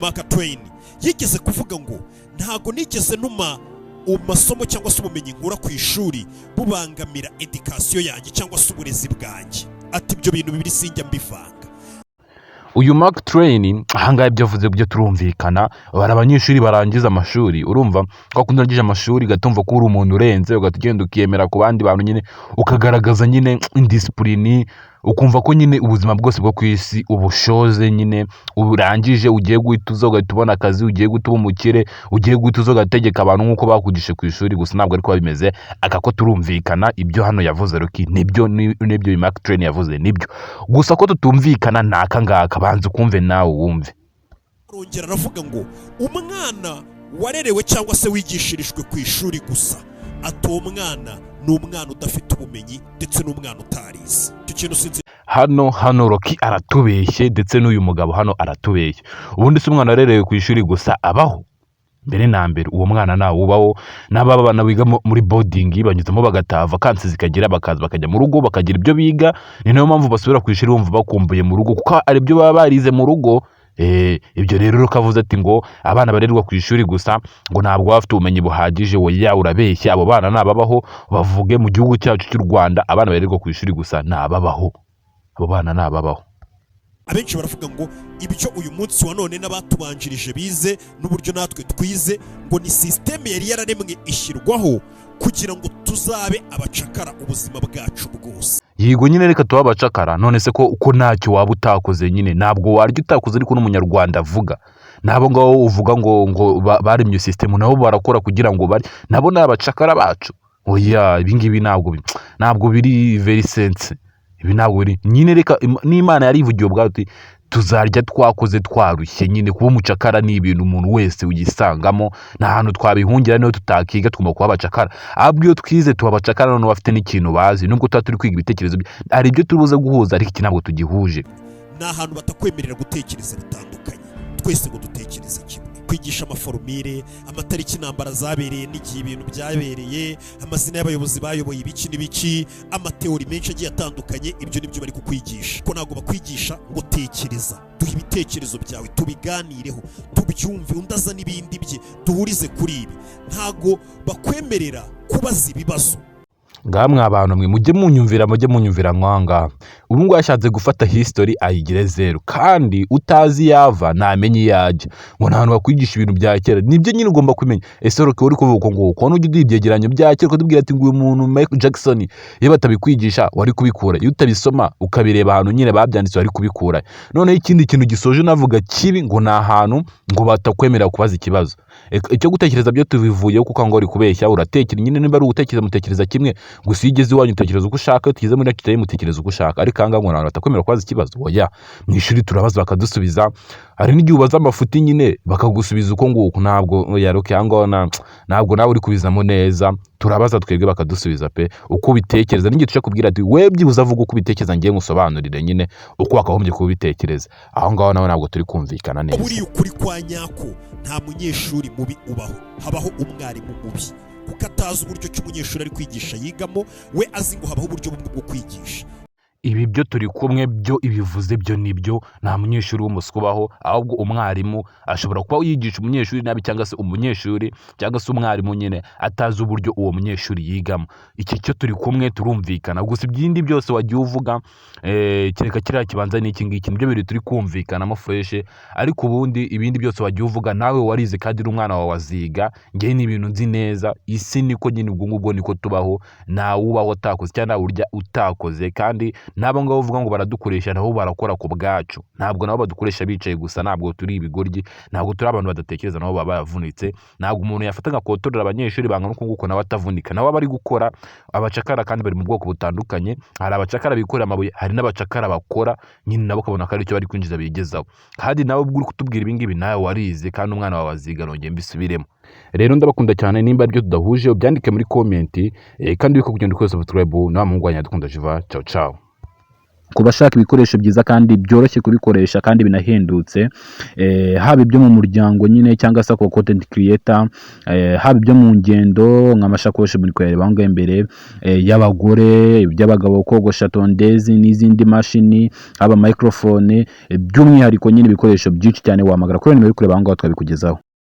Mark Twain yigeze kuvuga ngo ntago nigeze ntuma amasomo cyangwa se ubumenyi nkura ku ishuri bubangamira education yanjye cyangwa se uburezi bwanjye. Ati ibyo bintu bibiri sinjya mbivanga. Uyu Mark Twain ahangaha ibyo avuze byo turumvikana. Bari abanyeshuri barangiza amashuri, urumva ko akunda, urangije amashuri ugatumva ko uri umuntu urenze, ugahita ugenda ukiyemera ku bandi bantu nyine, ukagaragaza nyine indiscipline, ukumva ko nyine ubuzima bwose bwo ku isi ubushoze nyine urangije, ugiye guhita uza ugahita ubona akazi, ugiye guhita uba umukire, ugiye guhita uza ugategeka abantu nk'uko bakwigishe ku ishuri gusa. Ntabwo ariko bimeze. Aka ko turumvikana, ibyo hano yavuze Rocky nibyo, nibyo Mark Twain yavuze nibyo, gusa ko tutumvikana ni aka ngaka. Banza ukumve nawe wumve. Arongera aravuga ngo umwana warerewe cyangwa se wigishirijwe ku ishuri gusa, ati uwo mwana ni umwana udafite ubumenyi ndetse n'umwana utarize. Icyo kintu sinzi. Hano Rocky aratubeshye, ndetse n'uyu mugabo hano aratubeshye. Ubundi se umwana warerewe ku ishuri gusa abaho? Mbere na mbere uwo mwana ntawe ubaho. N'aba bana biga muri boarding banyuzamo bagataha, vakansi zikagera bakaza bakajya mu rugo bakagira ibyo biga. Ni nayo mpamvu basubira ku ishuri bumva bakumbuye mu rugo, kuko ari byo baba barize mu rugo. Ibyo rero rukavuze ati ngo abana barerwa ku ishuri gusa ngo ntabwo baba bafite ubumenyi buhagije. Oya, urabeshya, abo bana nababaho bavuge. Mu gihugu cyacu cy'u Rwanda abana barerwa ku ishuri gusa nababaho, abo bana nababaho. Abenshi baravuga ngo ibyo uyu munsi wa none n'abatubanjirije bize n'uburyo natwe twize, ngo ni système yari yararemwe ishyirwaho kugira ngo tuzabe abacakara ubuzima bwacu bwose. Yego nyine, reka tuba abacakara. None se ko uko ntacyo waba utakoze nyine, ntabwo warya utakoze, ariko n'Umunyarwanda avuga n'abo ngabo uvuga ngo baremye système, nabo barakora kugira ngo bari nabo ni abacakara bacu. Oya, ibi ngibi ntabwo biri very sense. Ibi ntabwo biri nyine. Reka n'Imana yarivugiye ubwayo ati tuzarya twakoze twarushye. Nyine kuba umucakara ni ibintu umuntu wese ugisangamo, nta hantu twabihungira. Niyo tutakiga tugomba kuba abacakara, ahubwo iyo twize tuba abacakara noneho bafite n'ikintu bazi. Nubwo tuba turi kwiga ibitekerezo hari ibyo turi buze guhuza, ariko iki ntabwo tugihuje. Ni ahantu batakwemerera gutekereza bitandukanye, twese ngo dutekereze kimwe. Kwigisha amaforumire, amatariki intambara zabereye n'igihe ibintu byabereye, amazina y'abayobozi bayoboye ibiki n'ibiki, amatheory menshi agiye atandukanye, ibyo nibyo bari kukwigisha. Ko ntabwo bakwigisha ngo tekereza, duhe ibitekerezo byawe tubiganireho, tubyumve, undi aza n'ibindi bye duhurize kuri ibi. Ntabwo bakwemerera kubaza ibibazo. Ngaha mwa bantu mwe, mujye munyumvira, mujye munyumvira. Nk'ahangaha ubu ngubu yashatse gufata history ayigire zeru, kandi utazi iyo ava ntamenye iyo ajya. Ngo nta hantu bakwigisha ibintu bya kera, nibyo nyine ugomba kumenya. Ese Rocky, uri kuvuga uko nguko, ujya uduha ibyegeranyo bya kera ukatubwira ati ngo uyu muntu Michael Jackson, iyo batabikwigisha wari kubikura? Iyo utabisoma ukabireba ahantu nyine babyanditse wari kubikura? Noneho ikindi kintu gisoje navuga kibi, ngo ni ahantu ngo batakwemerera kubaza ikibazo. Icyo gutekereza byo tubivuyeho, kuko ngo uri kubeshya. Uratekera nyine, niba ari ugutekereza mutekereza kimwe gusa. Iyo ugeze iwanyu utekereza uko ushaka, iyo tugeze muri kitari mutekereza uko ushaka. Ariko ahangaha ngo abantu batakwemerera kubaza ikibazo. Oya, mu ishuri turabaza bakadusubiza. Hari n'igihe ubaza amafuti nyine bakagusubiza uko nguko. Ntabwo, oya Rocky, ahangaha ntabwo nawe uri kubizamo neza. Turabaza twebwe bakadusubiza pe. Uko ubitekereza n'igihe tujya kubwira ati we byibuze avuga uko ubitekereza, ngiye ngusobanurire nyine uko wakagombye kubitekereza. Aho ngaho nawe ntabwo turi kumvikana neza. Buriya ukuri kwa nyako, nta munyeshuri mubi ubaho, habaho umwarimu mubi, kuko atazi uburyo ki umunyeshuri ari kwigisha yigamo. We azi ngo habaho uburyo bumwe bwo kwigisha. Ibi byo turi kumwe, byo ibivuze byo nibyo. Nta munyeshuri w'umuswa ubaho, ahubwo umwarimu ashobora kuba yigisha umunyeshuri nabi, cyangwa se umunyeshuri cyangwa se umwarimu nyine atazi uburyo uwo munyeshuri yigamo. Iki cyo turi kumwe, turumvikana. Gusa ibindi byose wagiye uvuga, kereka kiriya kibanza n'iki ngiki, nibyo bintu turi kumvikanamo fresh. Ariko ubundi ibindi byose wagiye uvuga, nawe warize kandi n'umwana wawe aziga. Njyewe ni ibintu nzi neza. Isi niko nyine, ubwo ngubwo niko tubaho. Ntawe ubaho utakoze cyangwa ntawe urya utakoze. Kandi n'abo ngabo uvuga ngo baradukoresha, nabo barakora ku bwacu. Ntabwo nabo badukoresha bicaye gusa. Ntabwo turi ibigoryi, ntabwo turi abantu badatekereza, nabo baba baravunitse. Ntabwo umuntu yafata agakotorera abanyeshuri bangana uku nguku nawe atavunika, nawe aba ari gukora. Abacakara kandi bari mu bwoko butandukanye. Hari abacakara bikorera amabuye, hari n'abacakara bakora nyine nabo ukabona ko ari icyo bari kwinjiza bigezaho. Kandi nawe ubwo uri kutubwira ibi ngibi, nawe warize kandi umwana wawe aziga. Nongeye mbisubiremo rero, ndabakunda cyane. Nimba aribyo tudahuje ubyandike muri comment, kandi wibuke kugenda ukora subscribe. Nawe muhungu wanjye dukunda Jiva. Ciao ciao. Ku bashaka ibikoresho byiza kandi byoroshye kubikoresha kandi binahendutse, haba ibyo mu muryango nyine cyangwa se ku content creator, haba ibyo mu ngendo nk'amashakoshi muri kuyareba aho ngaho imbere, y'abagore, iby'abagabo, kogosha, tondeuse n'izindi mashini, haba microphone, by'umwihariko nyine ibikoresho byinshi cyane, wahamagara kuri nimero uri kureba aho ngaho, twabikugezaho.